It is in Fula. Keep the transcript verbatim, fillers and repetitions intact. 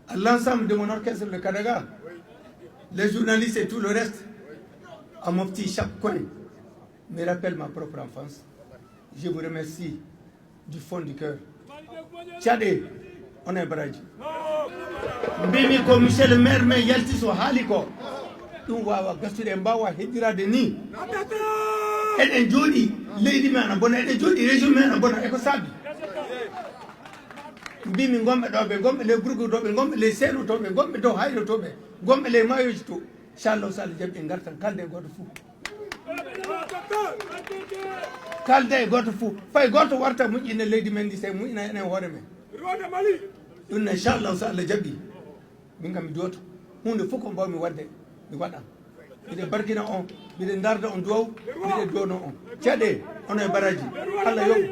À l'ensemble de mon orchestre, le Kadaga, les journalistes et tout le reste, à mon petit chaque coin, me rappelle ma propre enfance. Je vous remercie du fond du cœur. Caɗe, onon e baraji. Mbimi ko monsieur le maire men yalti so haali ko. Ɗum wawa gasude, en mbawa heddirade ni. Eɗen jooɗi, leydi men ana bona, eɗen jooɗi, région men ana bona, e ko saabi. Mbimi gonɓe ɗo ɓe, gonɓe les groupes ɗo ɓe, gonɓe les seeno to ɓe, gonɓe dow hayro to ɓe, gonɓe les mayoji to. Inchallah, so Allah jaɓi, en gartan kalde e goto fuu. Kalde e goto fuu. Fay goto warta moƴƴina leydi men ndi, sey moƴƴina enen hoore men. Ɗum ne, inchallah, so Allah jaɓi, min kam mi duwoto. Huunde fof ko mbawmi waɗde, mi waɗa. Miɗe barkina on, miɗe darda on duwaw, miɗe duwono on. Caɗe, onon e baraji. Allah yoɓu.